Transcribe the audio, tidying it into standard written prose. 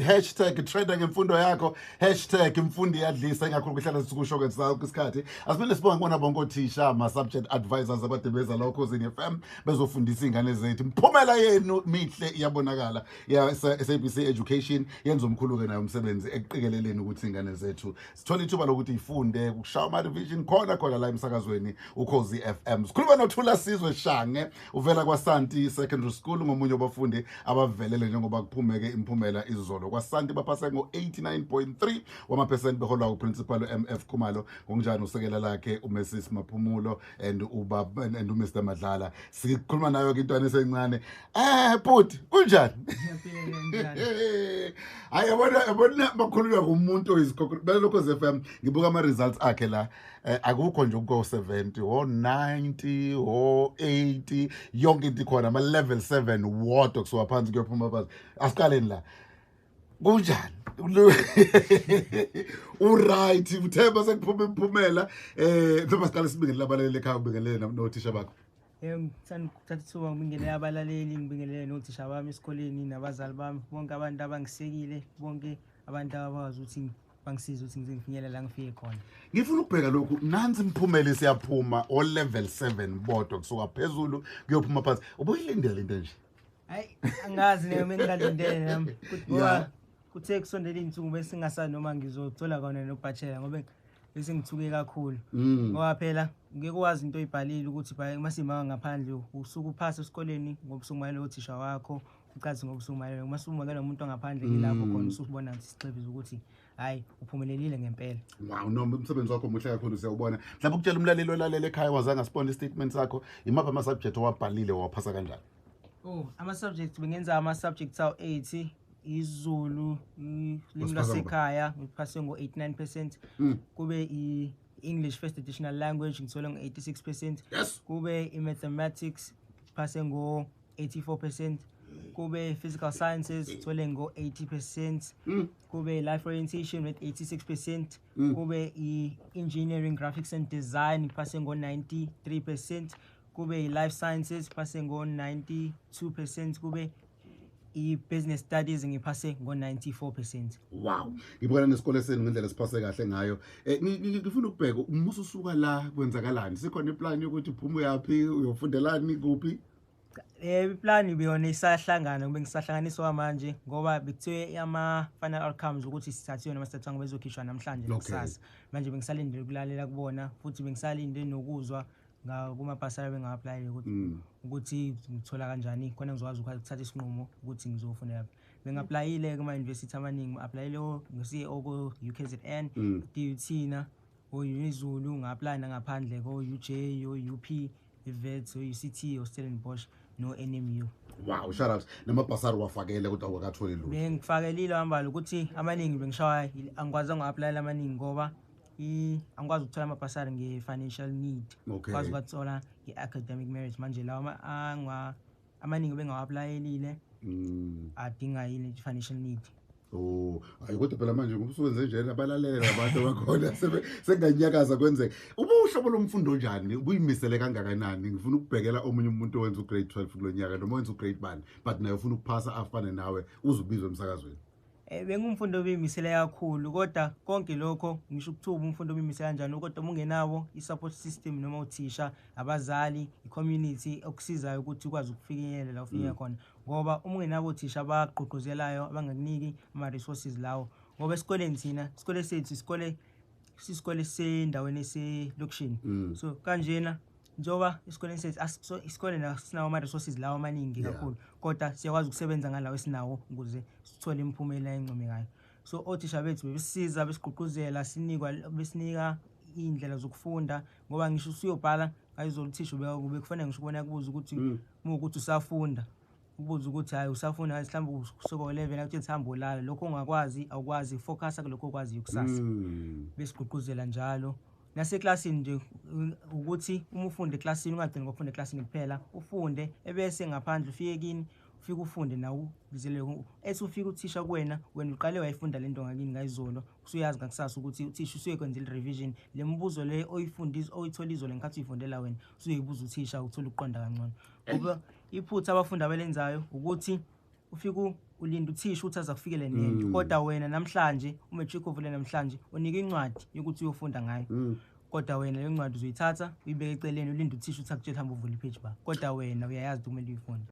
8 #trenda ngemfundo yakho, #imfundo iyadlisa, ingakhulu kuhlala sikusho ke sakho isikhathi. Asiphinde sibonge kubona bonke othisha, ama subject advisors abadebeza la Okhozini FM bezofundisa ingane zethu. Imphumela yenu mihle, iyabonakala. Ya SABC Education yenza omkhulu ke nayo umsebenzi ekuqikeleleni ukuthi ingane zethu sithola ithuba lokuthi ifunde ukushaya ama revision khona khona la emsakazweni Ukhozi FM. Sikhuluma noThula Sizwe Shange, uvela kwaSanti Secondary School, ngomunye wabafundi abavelele njengoba kuphumeke imphumela izolo. KwaSanti baphase ngo-89.3 wama-percent, beholwa uprincipal uMF Khumalo, ngokunjani usekela lakhe uMrs Maphumulo and ubaba and uMr Madlala. Sikhuluma nayo ke intwana esencane. Bhuti, kunjani? Hayi, yabona yabona, bakhulunywa ngumuntu oyizikhokho belokho FM. Ngibuka ama results akhe la, akukho nje uko 70 o 90 o 80, yonke into ikhona, ama level 7 wodwa kusuka phansi kuyophuma phansi. Asiqaleni la, kunjani? Uright? Uthemba sekuphuma imphumela, njengoba siqale sibingelele abalaleli ekhaya, ubingelele nothisha bakho. Ngithanda ukuthatha ithuba ngibingelele abalaleli, ngibingelele nothisha bami esikoleni nabazali bami, bonke abantu abangisekile, bonke abantu abakwazi ukuthi bangisize ukuthi ngize ngifinyelele la ngifike khona. Ngifuna ukubheka lokhu, nansi imiphumela isiyaphuma, o level 7 bodwa kusuka phezulu kuyophuma phansi. Ubuyilindele into nje? Hayi, angazi noma engingalindele nami. Ngoba kuthe kusondela iy'nsuku bese ngingasazi noma ngizothola kona nobachelor, ngoba bese ngithuke kakhulu. Ngoba phela ngeke wazi into oyibhalile ukuthi masimaka ngaphandle, usuke uphasa esikoleni ngoba usukumayela othisha wakho, ucathi ngoba usukumayela, uma usumakela umuntu ongaphandle ke lapho khona usubona ukuthi isixebizo ukuthi hayi, uphumelelile ngempela. Wow, no, umsebenzi wakho muhle kakhulu, siyawubona. Mhlawumbe ukutshela umlaleli olalela ekhaya wazange asibone istatement sakho, imaphi ama subject owabhalile, waphasa kanjani? Oh, ama-subject bengenza ama-subjects awu-8: isiZulu, ulimi Wasiphasa? lwasekhaya, ngiphase ngo-89%. Kube i-English First Additional Language, ngithole ngo-86%. Kube i-Mathematics, phase ngo-84%. Kube Physical Sciences, ngithole ngo-80%. Kube Life Orientation with 86%. Kube i-Engineering Graphics and Design, ngiphase ngo-93%. Kube i-Life Sciences, phase ngo-92%. Kube i-Business Studies, ngiphase ngo-94%. Wow. Ngibukana nesikole senu ngendlela siphase kahle ngayo. Ngifuna ukubheka uma ususuka la, kwenzakalani? Sikhona iplan yokuthi uphuma uyaphi, uyofundelani kuphi? Iplan beyona isahlangana, kube ngisahlanganiswa manje, ngoba bekuthiwe ama final outcomes ukuthi sithathiwe noma sithathwanga bezokhishwa namhlanje nakusasa. Manje bengisalindele ukulalela kubona, futhi bengisalinde nokuzwa kumabhasari bengawa-applyile ukuthi ukuthi ngithola kanjani khona ngizokwazi ukuthatha isinqumo ukuthi ngizofunda laphi. Bengi-applyile kuma-university amaningi, ngi-applyile ngo-CEO ko-UKZN, DUT na o-UniZulu, nga-apply nangaphandle ko-UJ, o-UP, i-WITS, o-UCT, o-Stellenbosch no-NMU. Wow, shout out. Namabhasari wafakele kodwa awakatholi lutho? Bengifakelile ambala ukuthi amaningi bengishawa angikwazanga uku-applyela amaningi ngoba angikwazi ukuthola amabhasari nge-financial need. Ngikwazi ukwathola nge-academic merit. Manje lawa amaningi bengawa-applyelile adinga yini, financial need. Oh, hayi, kodwa phela manje ngoba usuwenze njena, abalalela abantu abakhona senganyakaza kwenzeka. Ubuhlobo lomfundo onjani? Ubuyimisele kangakanani? Ngifuna ukubhekela omunye umuntu owenza ugrade 12 kulonyaka noma owenza ugrade 1, but naye ufuna ukuphasa afane nawe, uzubizwe emsakazweni. Bengumfundo obeyimisele kakhulu, kodwa konke lokho ngisho ukuthuba umfundo obeyimisele kanjani, kodwa uma ungenawo i-support system noma uthisha, abazali, i-community okusizayo ukuthi ukwazi ukufinyelela la ufinyelela khona, ngoba uma ungenabo othisha abagqugquzelayo, abangakuniki ama-resources lawo, ngoba esikoleni thina, isikole sethu isikole sisikole sendaweni eselokishini. So kanjena njengoba esikoleni sethu so isikole sinawo ama-resources lawo amaningi kakhulu, kodwa siyakwazi ukusebenza ngalawo esinawo ukuze sithole imiphumela encomekayo. So othisha bethu bebesisiza, besigqugquzela, sinikwa, besinika iy'ndlela zokufunda, ngoba ngisho usuyobhala ngayizolo, uthisha bekufanele ngisho ubona kubuza ukuthi uma ukuthi usafunda, ukubuza ukuthi hayi, usafunda, mhlawumbe usuka o-11, akuthi hamba olala, lokho ongakwazi awukwazi, focus kulokho okwaziyo kusasa. Besigqugquzela njalo naseklasini nje ukuthi uma ufunda eklasini ungagcini ngokufunda eklasini kuphela, ufunde ebese ngaphandle ufike kini, ufike ufunde nawe ubizele ethi ufike uthisha kuwena, wena uqale wayifunda lento ngakini ngayizolo, usuyazi ngakusasa ukuthi uthisha usuye kwenzela i-revision le mibuzo le oyifundisa, oyithola izolo ngesikhathi uyifundela wena, usuyibuza uthisha, uthola ukuqonda kangcono. Ngoba iphutha abafundi abalenzayo ukuthi Ufike ulinda uthisha ukuthi aze akufikele nento, kodwa wena namhlanje u-matric uvule namhlanje, unika incwadi yokuthi uyofunda ngayo, kodwa wena leyo ncwadi uzoyithatha uyibeke eceleni, ulinde uthisha ukuthi akutshele hamba uvule i-page ba, kodwa wena uyayazi ukuthi kumele uyifunde.